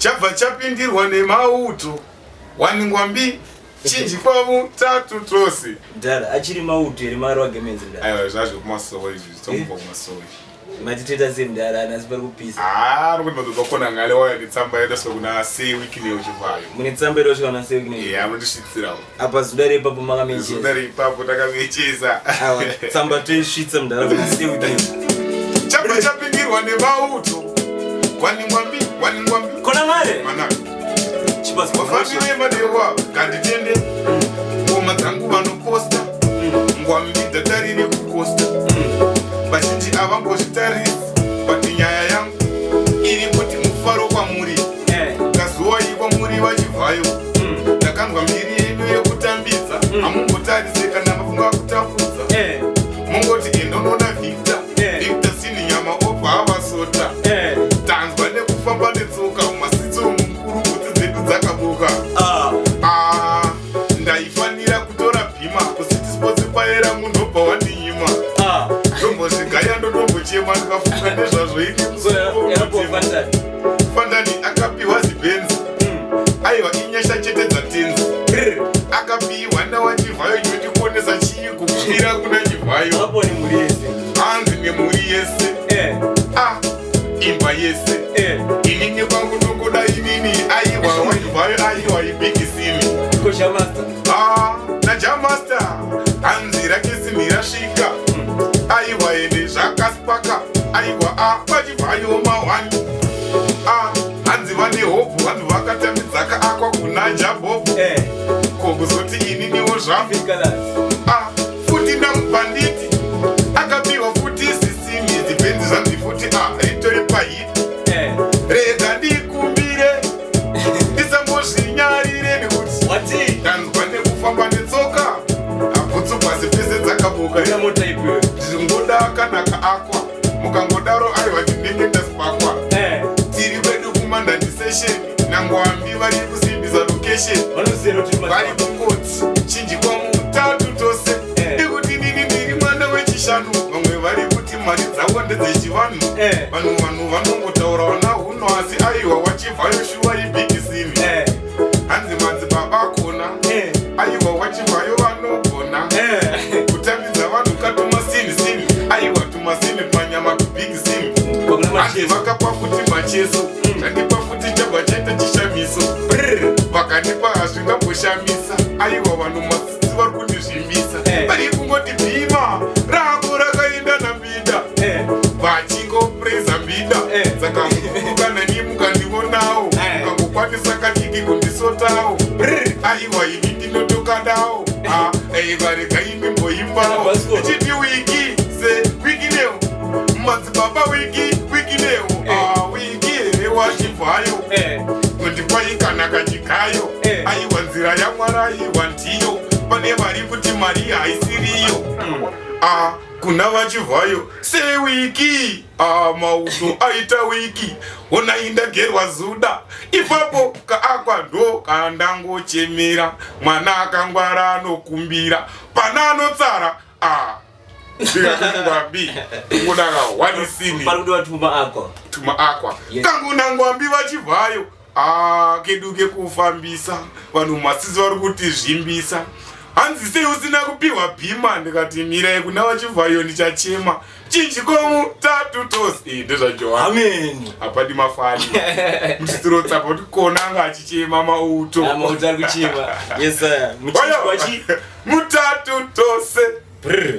Chabva chapindirwa nemauto. Waningwa mbi chinji kwavo tatu tose. Mdara achiri mauto here mari wagemenzi mdara? Aiwa zvazvo kumasowe izvi zvitongobva kumasowe. Mati toita sei mdara nhasi pari kupisa. Ah, nokuti madhodha kona ngale waya netsamba yendaswa kuna Sir Wicknell Chivhayo. Mune tsamba yendaswa kuna Sir Wicknell. Yeah, anondisvitsirawo. Apa zuda repapo makamecheza. Zuda repapo takamecheza. Awa tsamba toisvitsa mdara kuna Sir Wicknell. Chamba chapindirwa nemauto. Waningwambi, waningwambi. Kona mare. Manaka. Vafambi vemadewa nganditende ngoma dzangu vanoposta ngwambi dzatarire kukosta vazhinji avambozvitarisi but nyaya yangu iri kuti mufaro kwamuri kazuwai kwamuri vachivhayo ndakanzwa mbiri yenyu yekutambidza hamumbotarise kana mafunga kutambudza mongoti endonoona Victor Victor sini nyama obva avasota tanzwa nekufamba netsoka mumasitsi mukuru bvudzi dzedu dzakabuka. Ah, ndaifanira kutora bhima kuCity Sports kwaera munhu obva wandinyima. Ndombozvigaya ndotombochema ndikafunga nezvazvo ini musoro unotema. Fandani akapiwa zibhenzi. Aiwa inyasha chete dzatenzi. Akapiwa nawaChivhayo chotikonesa chii kukwira kuna Chivhayo. Apo nemhuri yese. Hanzi nemhuri yese. Ah, imba yese. Inini kwangu ndokuda inini aiwa waChivhayo aiwa ibhigisini. Ko Jamaster. Ah, naJamaster hanzi rake sinhi rasvika. Aiwa ende zvakaspaka aiwa a vaChivhayo mahwani. Ah, hanzi vane hope vanhu vakatambidzaka akwa kuna Jabhobho. Ko kuzoti ininiwo zvangu. Ah, futi namubhanditi akapiwa futi sisini dzibhenzi zvanzi futi a ritori pahiti. Rega ndikumbire ndisambozvinyarire nekuti Wati. ndanzwa nekufamba netsoka abhutsu pasi pese dzakabuka. Una mota ipiwe. Ndingoda akanaka akwa mukangodaro aiwa ndinenge ndasipakwa. Tiri kwedu kumandani session nangwambi vari kusimbisa location. Vanoziva kuti vari kungoti chinji kwamutatu tose. Ikuti nini ndiri mwana wechishanu vamwe vari kuti mari dzavo ndedzechivanhu. Vanhu vanongotaura vana huno asi aiwa wachivhayo shuwa ibhigisini. Hanzi madzibaba akona aiwa wachivhayo vanogona kutambidza vanhu katumasini sini aiwa tumasini panyama tubhigisini. Kwakuna Hanzi macheso. vakapa futi macheso zvandipa futi chabva chaita chishamiso. Vakandipa hazvingamboshamisa aiwa vanhu masisi vari kundizvimbisa. Vari kungoti bhima rako rakaenda nambida. Vachingopreza mbida. Saka mukuru kana ni mukandionawo mukangokwanisa kadiki kundisotawo aiwa ini ndinotokadawo. Ah, aiwa regai ndimboimbawo ichiti wiki se wiki neo madzibaba wiki wiki neo. Ah, wiki here wachivhayo kundipai kana kachigayo. Aiwa nzira yaMwari aiwa ndiyo pane vari kuti mari haisiriyo. Ah, kuna vachivhayo sewiki. Ah, mauto aita wiki onai ndagerwa zuda ipapo kaakwa ndo kandangochemera mwana akangwara anokumbira pana anotsara. Ah, ndikangwambi ngodaka wanisini Pari kudiwa tuma akwa. Tuma akwa. Yes. Kangunangwambi vachivhayo. Ah, kedu kekufambisa vanhu masisi vari kuti zvimbisa. Hanzi sei usina kupiwa bhima ndikati mirai kuna vachivhayo ndichachema chinji komu tatu tosi. NdezvaJohani. Amen. Hapadi mafani mutsitsiro tsapa kuti kona anga achichema mauto. Ah, mauto ari kuchema. Yes sir. Muchinji Oyo. wachi. Mutatu tose. Brr.